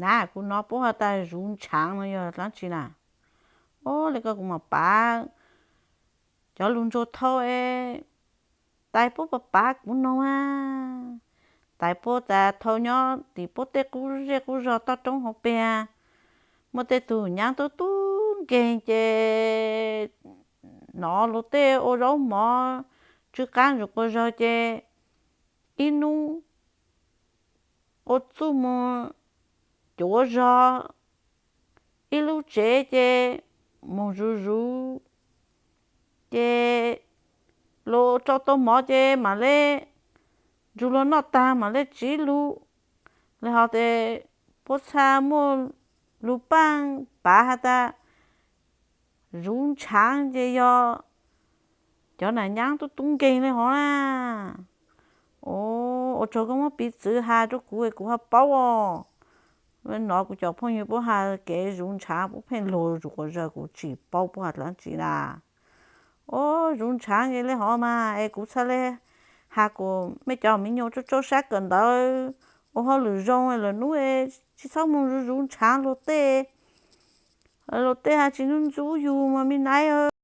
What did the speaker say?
Na, kuv hnov puab has tas zuv ntshaav no yog dlaab tsi na? Ob, le koj kuv mam pav cov lug ntsuag thau es tais puab pav pav kuv noog a. Tais puab tas thau nyob tim puab tej qub zej qub zog toj roob hauv peg, muaj tej tug nyaav tub tub nkeeg ces nov luag tej ua zaub mov tsw qaab zuj quas zog ces ib nub ua txuj moog cuav zog ib lub tsev ces moog zuv zuv ces luag rau tau mov ces mam le ntsug luag noj tag mam le tsiv lug. Le hov tes puab txhaj muaj lug paaj pav has tas zuv ntshaav ces yog cov nam nyaab tub tub nkeeg le hov na. Ua tsaug koj muab piv txwv has rau kuv es kuv ho paub os. Nov kuv cov phooj ywg puab has kev zuv ntshaav puab pheej lug zuj quas zog, kuv tsi paub puab has dlaab tsi na. Ob, zuv ntshaav ces le hov mas es kuv txhaj le has kuas mej cov me nyuam tsaug tsaug sab kawm ntawv ua hauj lwm zoo lwm nub tsi txhob moog zuv zuv ntshaav luag tej. Luag tej has tsi ntxub ntxub yug mas me nai.